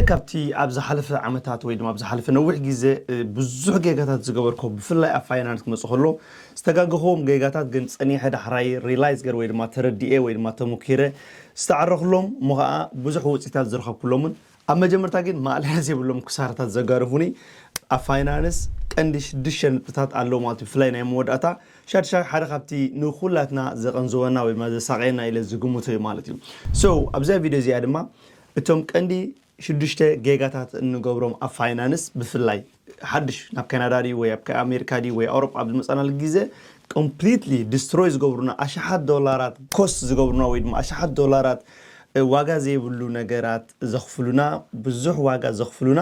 ካብቲ ኣብ ዝሓለፈ ዓመታት ወይ ድማ ኣብ ዝሓለፈ ነዊሕ ግዜ ብዙሕ ጌጋታት ዝገበርኮ፣ ብፍላይ ኣብ ፋይናንስ ክመጽእ ከሎ ዝተጋገኹዎም ጌጋታት ግን ጸኒሐ ዳሕራይ ሪላይዝ ገር ወይ ድማ ተረዲኤ ወይ ድማ ተሞኪረ ዝተዓረኽሎም፣ እሞ ኸዓ ብዙሕ ውፅኢታት ዝረኸብኩሎምን ኣብ መጀመርታ ግን ማእለያ ዘይብሎም ክሳራታት ዘጋርፉኒ ኣብ ፋይናንስ ቀንዲ ሽዱሽተ ነጥብታት ኣለዉ ማለት እዩ። ብፍላይ ናይ መወዳእታ ሻድሻይ ሓደ ካብቲ ንኩላትና ዘቐንዝወና ወይ ድማ ዘሳቐየና ኢለ ዝግምቶ እዩ ማለት እዩ። So ኣብዚኣ ቪድዮ እዚኣ ድማ እቶም ቀንዲ ሽዱሽተ ጌጋታት እንገብሮም ኣብ ፋይናንስ፣ ብፍላይ ሓድሽ ናብ ካናዳ ድዩ ወይ ኣብ ኣሜሪካ ድዩ ወይ ኣውሮጳ ኣብ ዝመፃናሉ ግዜ ኮምፕሊትሊ ዲስትሮይ ዝገብሩና፣ ኣሽሓት ዶላራት ኮስት ዝገብሩና ወይ ድማ ኣሽሓት ዶላራት ዋጋ ዘይብሉ ነገራት ዘኽፍሉና፣ ብዙሕ ዋጋ ዘኽፍሉና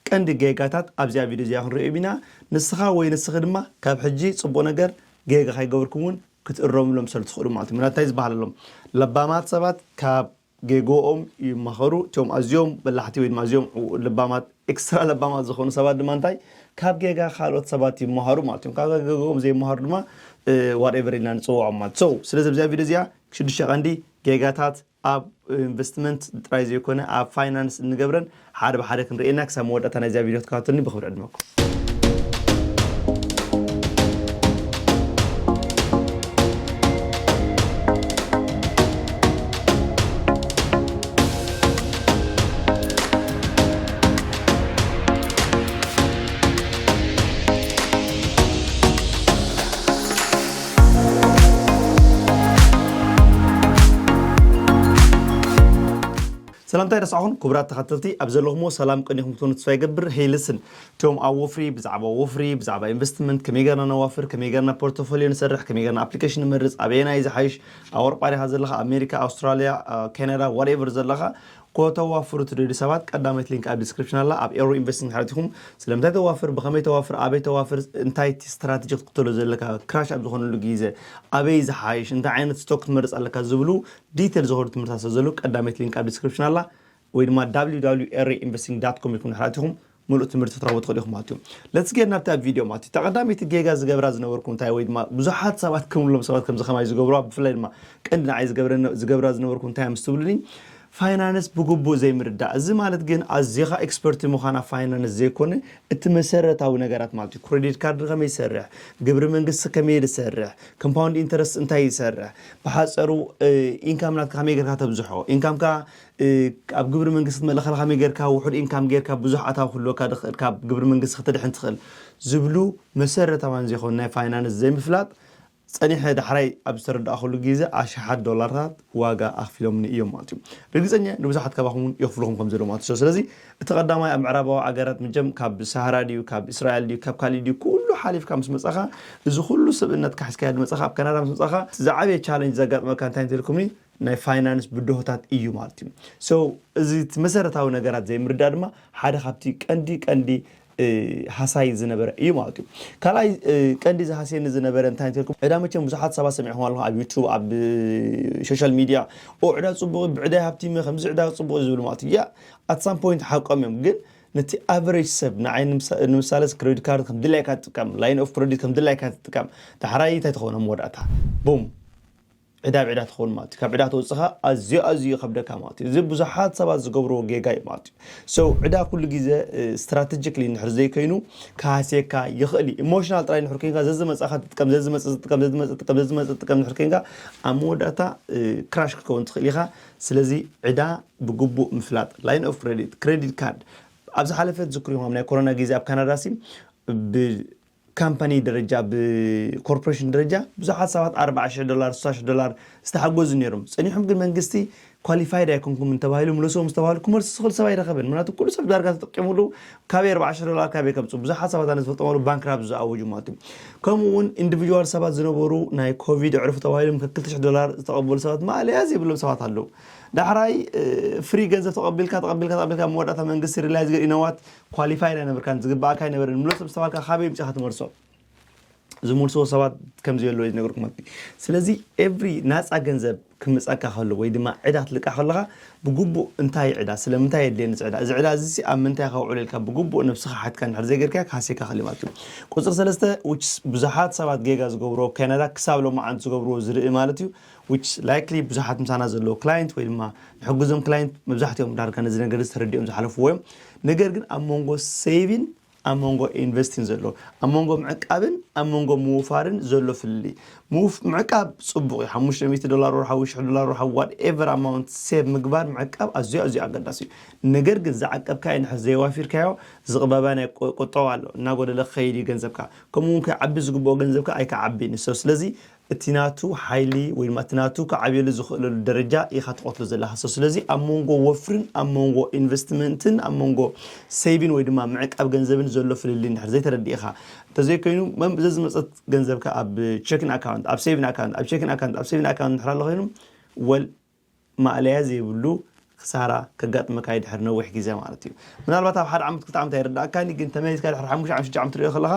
ቀንዲ ጌጋታት ኣብዚኣ ቪድዮ እዚኣ ክንሪኦ ኢና። ንስኻ ወይ ንስኺ ድማ ካብ ሕጂ ፅቡቕ ነገር ጌጋ ከይገበርኩም እውን ክትእረምሎም ስለ ትኽእሉ ማለት እዩ። ምክንያቱ እንታይ ዝበሃል ኣሎም፣ ለባማት ሰባት ካብ ጌጎኦም ይመኸሩ፣ እቶም ኣዝዮም በላሕቲ ወይ ድማ ኣዝዮም ለባማት፣ ኤክስትራ ለባማት ዝኾኑ ሰባት ድማ እንታይ ካብ ጌጋ ካልኦት ሰባት ይመሃሩ ማለት እዮም። ካብ ጌጎኦም ዘይመሃሩ ድማ ዋትኤቨር ኢልና ንፅውዖም ማለት። So ስለዚ ኣብዚኣ ቪድዮ እዚኣ ሽዱሽተ ቀንዲ ጌጋታት ኣብ ኢንቨስትመንት ጥራይ ዘይኮነ ኣብ ፋይናንስ እንገብረን ሓደ ብሓደ ክንርእየና። ክሳብ መወዳእታ ናይዚኣ ቪድዮ ክትከታተሉኒ ብኽብሪ ዕድመኩም። ሰላምታይ ረሳዕኹን ክቡራት ተኸተልቲ፣ ኣብ ዘለኹሞ ሰላም ቀኒኹም ክትኮኑ ተስፋ ይገብር። ሄይ ልስን፣ እቶም ኣብ ወፍሪ፣ ብዛዕባ ወፍሪ፣ ብዛዕባ ኢንቨስትመንት፣ ከመይ ገርና ነዋፍር፣ ከመይ ገርና ፖርቶፎሊዮ ንሰርሕ፣ ከመይ ገርና ኣፕሊኬሽን ንመርጽ፣ ኣበየናይ ዝሓይሽ፣ ኣብ ኣውሮጳ ዲኻ ዘለኻ፣ ኣሜሪካ፣ ኣውስትራልያ፣ እ፣ ካናዳ፣ ዋትኤቨር ዘለኻ፣ ከተዋፍሩ ትደልዩ ሰባት ቀዳመይቲ ሊንክ ኣብ ዲስክሪፕሽን ኣላ። ኣብ ኤሮ ኢንቨስቲንግ ሓቲትኩም ስለምንታይ ተዋፍር፣ ብኸመይ ተዋፍር፣ ኣበይ ተዋፍር፣ እንታይ እቲ ስትራቴጂ ክትክተሎ ዘለካ፣ ክራሽ ኣብ ዝኾነሉ ግዜ ኣበይ ዝሓይሽ፣ እንታይ ዓይነት ስቶክ ክትመርጽ ኣለካ ዝብሉ ዲቴል ዝኾኑ ትምህርታት ስለ ዘለዉ ቀዳመይቲ ሊንክ ኣብ ዲስክሪፕሽን ኣላ። ወይ ድማ www ኤሪ ኢንቨስቲንግ ዳት ኮም ኢልኩም ድሕር ኣቲኹም ምሉእ ትምህርቲ ክትረኽቡ ትኽእሉ ኢኹም ማለት እዩ። Let's get ናብታ ቪድዮ ማለት እዩ። እታ ቀዳመይቲ ጌጋ ዝገብራ ዝነበርኩ እንታይ ወይ ድማ ብዙሓት ሰባት ክምሎም ሰባት ከምዚ ከማይ ዝገብሩዋ፣ ብፍላይ ድማ ቀንዲ ንዓይ ዝገብረ-፣ ዝገብራ ዝነበርኩ እንታይ ምስ ትብሉኒ፣ ፋይናንስ ብግቡእ ዘይምርዳእ። እዚ ማለት ግን ኣዚኻ ኤክስፐርቲ ምዃን ኣብ ፋይናንስ ዘይኮነ፣ እቲ መሰረታዊ ነገራት ማለት እዩ። ክሬዲት ካርድ ከመይ ይሰርሕ፣ ግብሪ መንግስቲ ከመይ ዝሰርሕ፣ ኮምፓውንድ ኢንተረስት እንታይ ይሰርሕ፣ ብሓፀሩ፣ እ፣ ኢንካም ናትካ ከመይ ጌርካ ተብዝሖ፣ ኢንካምካ እ፣ ኣብ ግብሪ መንግስቲ ክትመልእ ከለኻ ከመይ ጌርካ ውሑድ ኢንካም ጌርካ ብዙሕ ኣታዊ ክህልወካ ዝኽእል፣ ካብ ግብሪ መንግስቲ ክትድሕን ትኽእል ዝብሉ መሰረታውያን ዘይኮኑ ናይ ፋይናንስ ዘይምፍላጥ ጸኒሐ ዳሕራይ ኣብ ዝተረዳእኩሉ ግዜ ኣሽሓት ዶላርታት ዋጋ ኣኽፊሎምኒ እዮም ማለት እዩ። ርግጸኛ ንብዙሓት ካባኹም እውን የኽፍልኹም ከም ዘለዉ ማለት እዩ። ስለዚ እቲ ቀዳማይ ኣብ ምዕራባዊ ኣገራት ምጀም ካብ ሰሃራ ድዩ፣ ካብ እስራኤል ድዩ፣ ካብ ካሊእ ድዩ፣ ኩሉ ሓሊፍካ ምስ መጻኻ፣ እዚ ኩሉ ስብእነትካ ሒዝካዮ ዝመጻኻ፣ ኣብ ካናዳ ምስ መጻኻ፣ ዝዓበየ ቻለንጅ ዘጋጥመካ እንታይ እንተልኩምኒ፣ ናይ ፋይናንስ ብድሆታት እዩ ማለት እዩ። So እዚ እቲ መሰረታዊ ነገራት ዘይምርዳእ ድማ ሓደ ካብቲ ቀንዲ ቀንዲ፣ እ፣ ሃሳይ ዝነበረ እዩ ማለት እዩ። ካልኣይ፣ እ፣ ቀንዲ ዝሃስየኒ ዝነበረ እንታይ እንተልኩም፣ ዕዳ መቸም ብዙሓት ሰባት ሰሚዕኹም ኣለኹም ኣብ ዩቱብ፣ ኣብ ሶሻል ሚድያ፣ "ኦ፣ ዕዳ ጽቡቕ፣ ብዕዳ ሃብቲመ፣ ከምዚ ዕዳ ጽቡቕ" ዝብሉ ማለት እዩ። ያ፣ at some point ሓቆም እዮም፣ ግን ነቲ ኣቨሬጅ ሰብ፣ ንዓይ ንምሳ-፣ ንምሳሌ ክሬዲት ካርድ ከም ድላይካ ትጥቀም፣ ላይን ኦፍ ክሬዲት ከም ድላይካ ትጥቀም፣ ዳሕራይ እንታይ ትኸውን ኣብ መወዳእታ? ቡም። ዕዳ ብዕዳ ትኸውን ማለት እዩ። ካብ ዕዳ ተውፅኻ ኣዝዩ ኣዝዩ ይኸብደካ ማለት እዩ። እዚ ብዙሓት ሰባት ዝገብርዎ ጌጋ እዩ ማለት እዩ። So ዕዳ ኩሉ ግዜ፣ እ፣ ስትራቴጂክሊ እንድሕር ዘይኮይኑ ክሃስየካ ይኽእል እዩ። ኢሞሽናል ጥራይ እንድሕር ኮይንካ ዘዝመፃኻ ትጥቀም፣ ዘዝመፅ ትጥቀም፣ ዘዝመፅ ትጥቀም፣ ዘዝመፅ ትጥቀም እንድሕር ኮይንካ ኣብ መወዳእታ፣ እ፣ ክራሽ ክትከውን ትኽእል ኢኻ። ስለዚ ዕዳ ብግቡእ ምፍላጥ፣ ላይን ኦፍ ክሬዲት፣ ክሬዲት ካርድ፣ ኣብ ዝሓለፈ ትዝክሩ ኢኹም ኣብ ናይ ኮሮና ግዜ ኣብ ካናዳ ሲ ብ ካምፓኒ ደረጃ፣ ብኮርፖሬሽን ደረጃ ብዙሓት ሰባት ኣርባዓ ሽሕ ዶላር፣ ስሳ ሽሕ ዶላር ዝተሓጎዙ ነይሮም። ጸኒሖም ግን መንግስቲ ኳሊፋይድ ኣይኮንኩም እንተባሂሉ፣ ምለስዎም ዝተባህሉ ክመልሱ ዝኽእል ሰብ ኣይረኸበን። ምክንያቱ ኩሉ ሰብ ዳርጋ ተጠቂሙሉ፣ ካበይ ኣርባዓ ሽሕ ዶላር ካበይ ከምጽኡ? ብዙሓት ሰባት ኣነ ዝፈልጦም ኣለዉ ባንክራፕት ዝኣወጁ ማለት እዩ። ከምኡ እውን ኢንዲቪጁዋል ሰባት ዝነበሩ ናይ ኮቪድ ኣዕርፉ ተባሂሎም ከክልተ ሽሕ ዶላር ዝተቐበሉ ሰባት ማእለያ ዘይብሎም ሰባት ኣለዉ። ዳሕራይ፣ እ፣ ፍሪ ገንዘብ ተቐቢልካ፣ ተቐቢልካ፣ ተቐቢልካ መወዳእታ መንግስቲ ሪላይዝ ገይሩ፣ you know what፣ ኳሊፋይድ ኣይነበርካን፣ ዝግባኣካ ኣይነበረን፣ ምለሶም ዝተባልካ ካበይ ምጽኻ ትመልሶ? ዝመልስዎ ሰባት ከም ዘየለዉ እዩ ዝነገርኩም ማለት እዩ። ስለዚ ኤቭሪ ናጻ ገንዘብ ክምጻካ ከሎ ወይ ድማ ዕዳ ክትልቃሕ ከለኻ ብግቡእ እንታይ ዕዳ፣ ስለምንታይ የድልየኒ እዚ ዕዳ፣ እዚ ዕዳ እዚ ኣብ ምንታይ ከውዕሎ ኢልካ ብግቡእ ነብስኻ ሓትካ እንድሕር ዘይገርካዮ ክሃስየካ ክእል እዩ ማለት እዩ። ቁጽሪ ሰለስተ፣ which is ብዙሓት ሰባት ጌጋ ዝገብርዎ ኣብ ካናዳ ክሳብ ሎማዓንቲ ዝገብርዎ ዝርኢ ማለት እዩ፣ which likely ብዙሓት ምሳና ዘለዉ ክላይንት ወይ ድማ ንሕግዞም ክላይንት መብዛሕትኦም ዳርጋ ነዚ ነገር እዚ ተረዲኦም ዝሓለፍዎ እዮም። ነገር ግን ኣብ መንጎ ሴቪን ኣብ መንጎ ኢንቨስቲን ዘሎ፣ ኣብ መንጎ ምዕቃብን ኣብ መንጎ ምውፋርን ዘሎ ፍልልይ። ምውፍ- ምዕቃብ ጽቡቕ እዩ። ሓሙሽተ ሚእቲ ዶላር ወርሓዊ፣ ሽሕ ዶላር ወርሓዊ፣ ዋትኤቨር ኣማውንት ሴቭ ምግባር፣ ምዕቃብ ኣዝዩ ኣዝዩ ኣገዳሲ እዩ። ነገር ግን ዝዓቀብካዮ እንድሕር ዘይዋፊርካዮ ዝቕበባ ናይ ቁ- ቁጠባ ኣሎ። እናጎደለ ክኸይድ እዩ ገንዘብካ። ከምኡ እውን ከይዓቢ ዝግብኦ ገንዘብካ ኣይከዓብን እዩ። So ስለዚ እቲ ናቱ ሓይሊ ወይ ድማ እቲ ናቱ ክዓብየሉ ዝኽእለሉ ደረጃ ኢኻ ትቐትሎ ዘለኻ። So ስለዚ ኣብ መንጎ ወፍርን ኣብ መንጎ ኢንቨስትመንትን ኣብ መንጎ ሴቪን ወይ ድማ ምዕቃብ ገንዘብን ዘሎ ፍልልይ እንድሕር ዘይተረዲእኻ እንተዘይኮይኑ መም- ዘዝመፀት ገንዘብካ ኣብ ቸኪን ኣካውንት ኣብ ሴቪን ኣካውንት ኣብ ቸኪን ኣካውንት ኣብ ሴቪን ኣካውንት እንድሕር ኣሎ ኮይኑ ወል ማእለያ ዘይብሉ ክሳራ ከጋጥመካ ይድሕር ነዊሕ ግዜ ማለት እዩ። ምናልባት ኣብ ሓደ ዓመት ክልተ ዓመት ኣይርዳእካኒ፣ ግን ተመሊስካ ድሕሪ ሓሙሽተ ዓመት ሽዱሽተ ዓመት ትሪኦ ከለኻ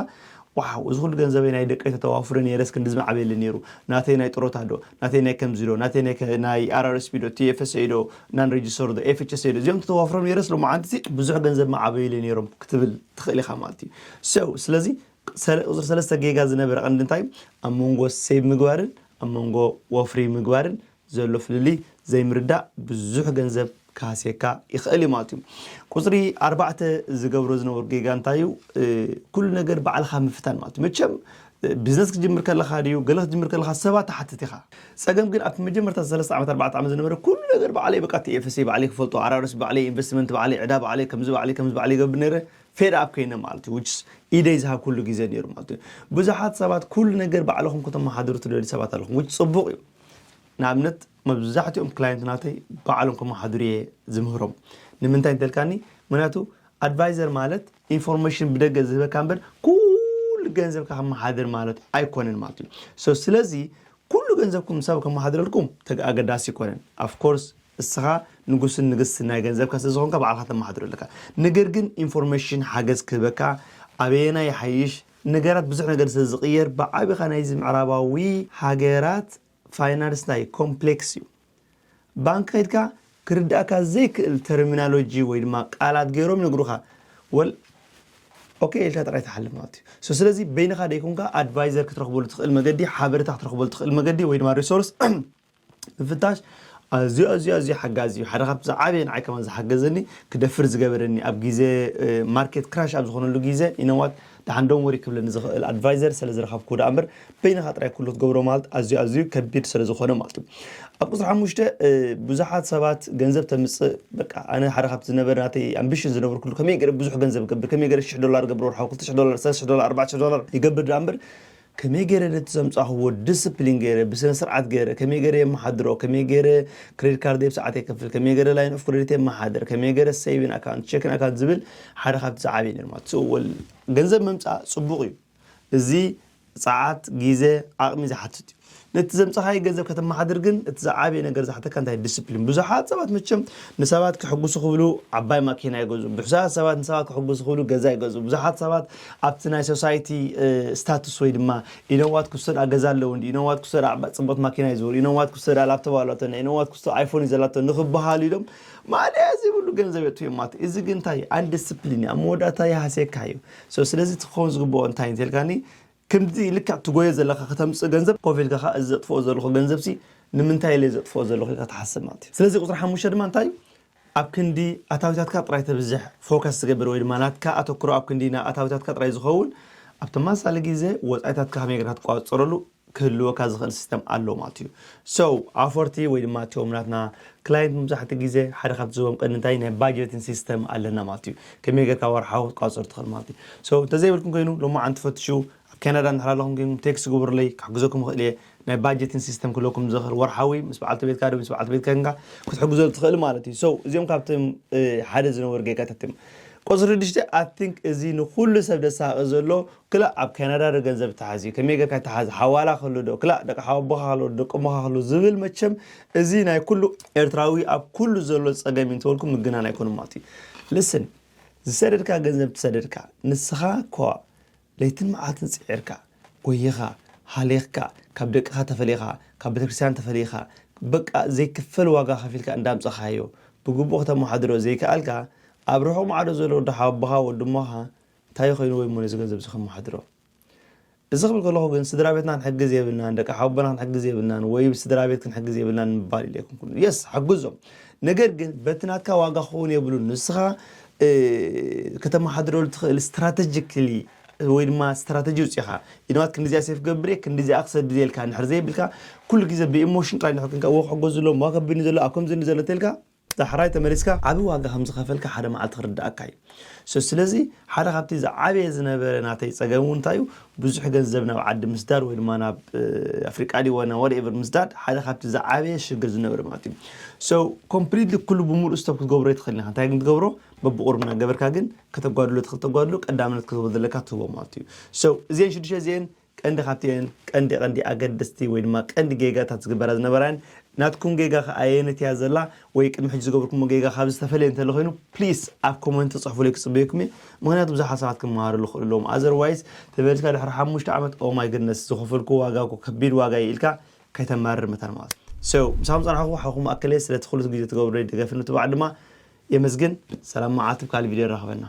ዋው እዚ ኩሉ ገንዘበይ ናይ ደቀይ ተተዋፍረ ነይረስ ክንድዚ ምዓበየለ ነይሩ፣ ናተይ ናይ ጥሮታ ዶ ናተይ ናይ ከምዚ ዶ ናተይ ናይ ከ- ናይ ኣር ኣር ኤስ ፒ ዶ ቲ ኤፍ ኤስ ኤ ዶ ናን ሬጅስተር ዶ ኤፍ ኤች ኤስ ኤ ዶ እዚኦም ተተዋፍሮም ነይረስ ሎማዓንቲ ብዙሕ ገንዘብ ምዓበዩለ ነይሮም ክትብል ትኽእል ኢኻ ማለት እዩ። So ስለዚ ሰለ- ቁፅሪ ሰለስተ ጌጋ ዝነበረ ቀንዲ እንታይ ኣብ መንጎ ሴቭ ምግባርን ኣብ መንጎ ወፍሪ ምግባርን ዘሎ ፍልልይ ዘይምርዳእ ብዙሕ ገንዘብ ክሃስየካ ይኽእል እዩ ማለት እዩ። ቁፅሪ ኣርባዕተ ዝገብሮ ዝነበሩ ጌጋ እንታይ እዩ? ኩሉ ነገር ባዕልኻ ምፍታን ማለት እዩ። መቸም ቢዝነስ ክትጅምር ከለኻ ድዩ ገለ ክትጅምር ከለኻ ሰባት ትሓትት ኢኻ። ፀገም ግን ኣብቲ መጀመርታ ሰለስተ ዓመት ኣርባዕተ ዓመት ዝነበረ ኩሉ ነገር ባዕለይ በቃ ቲ ኤፍ ኤስ ባዕለይ ክፈልጦ ኣራርስ ባዕለይ ኢንቨስትመንት ባዕለይ ዕዳ ባዕለይ ከምዚ ባዕለይ ከምዚ ባዕለይ ይገብር ነይረ ፌድ ኣፕ ኮይነ ማለት እዩ። ኢደይ ዝሃብ ኩሉ ግዜ ነይሩ ማለት እዩ። ብዙሓት ሰባት ኩሉ ነገር ባዕልኹም ከተመሓድሩ ትደልዩ ሰባት ኣለኹም which ፅቡቕ እዩ። ንኣብነት መብዛሕትኦም ክላይንት ናተይ ባዕሎም ከመሓድሩ እየ ዝምህሮም። ንምንታይ እንተልካኒ ምክንያቱ ኣድቫይዘር ማለት ኢንፎርሜሽን ብደገ ዝህበካ እምበር ኩሉ ገንዘብካ ከመሓድር ማለት ኣይኮነን ማለት እዩ። So ስለዚ ኩሉ ገንዘብኩም ንሰብ ከመሓድረልኩም ተግ- ኣገዳሲ ኣይኮነን። ኣፍኮርስ እስኻ ንጉስን ንግስትን ናይ ገንዘብካ ስለ ዝኾንካ ባዕልካ ተመሓድሮ ኣለካ። ነገር ግን ኢንፎርሜሽን ሓገዝ ክህበካ ኣበየና ይሓይሽ ነገራት ብዙሕ ነገር ስለ ዝቕየር ብዓቢኻ ናይዚ ምዕራባዊ ሃገራት ፋይናንስ ናይ ኮምፕሌክስ እዩ። ባንክ ከይድካ ክርዳእካ ዘይክእል ተርሚናሎጂ ወይ ድማ ቃላት ገይሮም ይነግሩኻ ወል ኦኬ ኢልካ ጥራይ ትሓልፍ ማለት እዩ። So ስለዚ በይንኻ ደይኮንካ ኣድቫይዘር ክትረኽበሉ ትኽእል መገዲ ሓበሬታ ክትረኽበሉ ትኽእል መገዲ ወይ ድማ ሪሶርስ ምፍታሽ ኣዝዩ ኣዝዩ ኣዝዩ ሓጋዚ እዩ። ሓደ ካብቲ ዝዓበየ ንዓይ ከማን ዝሓገዘኒ ክደፍር ዝገበረኒ ኣብ ግዜ ማርኬት ክራሽ ኣብ ዝኾነሉ ግዜ ኢነዋት ደሓን ዶን ወሪ ክብለኒ ዝኽእል ኣድቫይዘር ስለ ዝረኸብኩ ደኣ እምበር በይንኻ ጥራይ ኩሉ ክትገብሮ ማለት ኣዝዩ ኣዝዩ ከቢድ ስለ ዝኾነ ማለት እዩ። ኣብ ቁፅሪ ሓሙሽተ ብዙሓት ሰባት ገንዘብ ተምፅእ በቃ ኣነ ሓደ ካብቲ ዝነበረ ናተይ ኣምቢሽን ዝነብር ኩሉ ከመይ ገይረ ብዙሕ ገንዘብ ገብር ከመይ ገይረ ሽሕ ዶላር ገብር ወርሓዊ ክልተ ሽሕ ዶላር ሰለስተ ሽሕ ዶላር ኣርባዕተ ሽሕ ዶላር ይገብር ደኣ እምበር ከመይ ገይረ ነቲ ዘምፃእኽዎ ዲስፕሊን ገይረ ብስነ ስርዓት ገይረ ከመይ ገይረ የመሓድሮ ከመይ ገይረ ክሬዲት ካርድ ብሰዓት የከፍል ከመይ ገይረ ላይን ኦፍ ክሬዲት የመሓድር ከመይ ገይረ ሴቪን ኣካውንት ቸክን ኣካውንት ዝብል ሓደ ካብቲ ዝዓበየ ነይሩ ማለት እዩ። ገንዘብ ምምፃእ ፅቡቕ እዩ። እዚ ፀዓት ግዜ ዓቕሚ ዝሓትት እዩ። ነቲ ዘምፀኻዮ ገንዘብ ከተመሓድር ግን እቲ ዝዓበየ ነገር ዝሓተካ እንታይ ዲስፕሊን። ብዙሓት ሰባት መቸም ንሰባት ክሕጉሱ ክብሉ ዓባይ ማኪና ይገዝኡ። ብዙሓት ሰባት ንሰባት ክሕጉሱ ክብሉ ገዛ ይገዝኡ። ብዙሓት ሰባት ኣብቲ ናይ ሶሳይቲ ስታቱስ ወይ ድማ ኢነዋት ክሰድኣ ገዛ ኣለዎ እንዲ ኢነዋት ክሰድኣ ፅቡቅ ማኪና ይዝውር ኢነዋት ክሰድኣ ላፕቶፕ ኣላቶ ኢነዋት ክሰ ኣይፎን እዩ ዘላቶ ንክበሃሉ ኢሎም ማለያ ዘይብሉ ገንዘብ የእትዮም ማለት እዩ። እዚ ግን እንታይ ኣንዲስፕሊን እዩ። ኣብ መወዳእታ ይሃስየካ እዩ። So ስለዚ እቲ ክኸውን ዝግብኦ እንታይ እንተልካኒ ክንዲ ልክዕ ትጎየ ዘለካ ከተምፅእ ገንዘብ ኮፍ ኢልካ ከዓ እዚ ዘጥፍኦ ዘለኹ ገንዘብ ሲ ንምንታይ ኢለ ዘጥፍኦ ዘለኹ ኢልካ ትሓስብ ማለት እዩ። ስለዚ ቁፅሪ ሓሙሽተ ድማ እንታይ እዩ? ኣብ ክንዲ ኣታዊታትካ ጥራይ ተብዝሕ ፎከስ ትገብር ወይ ድማ ናትካ ኣተክሮ ኣብ ክንዲ ናይ ኣታዊታትካ ጥራይ ዝኸውን ኣብ ተመሳሳሊ ግዜ ወፃኢታትካ ከመይ ጌርካ ትቋፀረሉ ክህልወካ ዝኽእል ሲስተም ኣሎ ማለት እዩ። So ኣፈርቲ ወይ ድማ እቲኦም ናትና ክላይንት መብዛሕትኡ ግዜ ሓደ ካብቲ ዝህቦም ቀንዲ እንታይ ናይ ባጀቲን ሲስተም ኣለና ማለት እዩ። ከመይ ጌርካ ወርሓዊ ክትቋፅር ትኽእል ማለት እዩ። So እንተዘይብልኩም ኮይኑ ሎማዓንቲ ፈትሹ ኣብ ካናዳ እንድሕር ኣለኹም ግን ቴክስት ግብሩለይ ክሕግዘኩም ይኽእል እየ። ናይ ባጀቲን ሲስተም ክህልወኩም ዝኽእል ወርሓዊ ምስ በዓልቲ ቤትካ ዶ ምስ በዓልቲ ቤትካ ኮንካ ክትሕግዘሉ ትኽእል ማለት እዩ። So እዚኦም ካብቶም ሓደ ዝነበሩ ጌጋታት እዮም። ቁፅሪ ሽዱሽተ I think እዚ ንኩሉ ሰብ ደሳቂ ዘሎ ክላእ ኣብ ካናዳ ዶ ገንዘብ ተሓዝዩ ከመይ ጌርካ ተሓዝ ሓዋላ ክህሉ ዶ ክላእ ደቂ ሓወቦኻ ክህሉ ደቂ እሞኻ ክህሉ ዝብል መቸም እዚ ናይ ኩሉ ኤርትራዊ ኣብ ኩሉ ዘሎ ፀገም እዩ እንተበልኩም ምግናን ኣይኮኑን ማለት እዩ። ልስን ዝሰደድካ ገንዘብ ትሰደድካ ንስኻ እኳ ለይትን መዓልትን ፅዒርካ ጎይኻ ሃሊኽካ ካብ ደቅኻ ተፈሊኻ ካብ ቤተክርስትያን ተፈሊኻ በቃ ዘይክፈል ዋጋ ከፊልካ እንዳምፀኻዮ ብግቡእ ከተመሓድሮ ዘይከኣልካ ኣብ ርሑቕ ማዕዶ ዘሎ ወዲ ሓወቦኻ ወዲ እሞኻ እንታይ ኮይኑ ወይ እሞ ነዚ ገንዘብ እዚ ከመሓድሮ እዚ ክብል ከለኹ ግን ስድራ ቤትና ክንሕግዝ የብልናን፣ ደቂ ሓቦና ክንሕግዝ የብልናን፣ ወይ ስድራ ቤት ክንሕግዝ የብልናን ምባል ኢለ ኣይኮንኩን። የስ፣ ሓግዞም። ነገር ግን በቲ ናትካ ዋጋ ክኸውን የብሉን። ንስኻ እ፣ ከተመሓድረሉ ትኽእል ስትራተጂክሊ ወይ ድማ ስትራተጂ ውፂኻ፣ ኢንዋት ክንዲዚኣ ሴፍ ገብር እየ፣ ክንዲዚኣ ክሰድድ እየ ኢልካ እንድሕር ዘይብልካ፣ ኩሉ ግዜ ብኢሞሽን ጥራይ እንድሕር ኮንካ፣ "እዎ ክሕገዝ ዘሎ፣ እሞ ከቢኒ ዘሎ፣ ኣብ ከምዚ ዘሎ" ተልካ፣ ዳሕራይ ተመሊስካ ዓቢ ዋጋ ከም ዝኸፈልካ ሓደ መዓልቲ ክርድኣካ እዩ። ሶ ስለዚ ሓደ ካብቲ ዝዓበየ ዝነበረ ናተይ ጸገም እውን እንታይ እዩ፣ ብዙሕ ገንዘብ ናብ ዓዲ ምስዳድ ወይ ድማ ናብ ኣፍሪቃ ዲ ዋና ዋትኤቨር ምስዳድ ሓደ ካብቲ ዝዓበየ ሽግር ዝነበረ ማለት እዩ። ሶ ኮምፕሊትሊ ኩሉ ብምሉእ ስቶፕ ክትገብሮ ይትኽእል ኢኻ። እንታይ ግን ትገብሮ፣ በብቑሩብ እናገበርካ ግን ከተጓድሎ ትኽእል፣ ተጓድሎ ቀዳምነት ክትህቦ ዘለካ ትህቦ ማለት እዩ። ሶ እዚአን ሽዱሽተ እዚአን ቀንዲ ካብቲ እየን ቀንዲ ቀንዲ ኣገደስቲ ወይ ድማ ቀንዲ ጌጋታት ዝግበራ ዝነበራን ናትኩም ጌጋ ከ ኣየነት እያ ዘላ ወይ ቅድሚ ሕጂ ዝገብርኩሞ ጌጋ ካብ ዝተፈለየ እንተሎ ኮይኑ ፕሊስ ኣብ ኮመንት ጽሕፉለይ ክጽበየኩም እየ። ምክንያቱ ብዙሓት ሰባት ክመሃሩ ዝኽእሉ ኣለዎም። ኣዘርዋይስ ተመልስካ ድሕሪ ሓሙሽተ ዓመት ኦ ማይ ግድነስ ዝኸፈልኩ ዋጋ እኮ ከቢድ ዋጋ እዩ ኢልካ ከይተማርር መታን ማለት እዩ። ምሳኹም ጸናሕኩ ሓኹም ኣክለ ስለቲ ኩሉ ግዜ ትገብሩ ደገፍን ምትባዕ ድማ የመስግን። ሰላም መዓልቲ ብካልእ ቪድዮ ንራኸበና።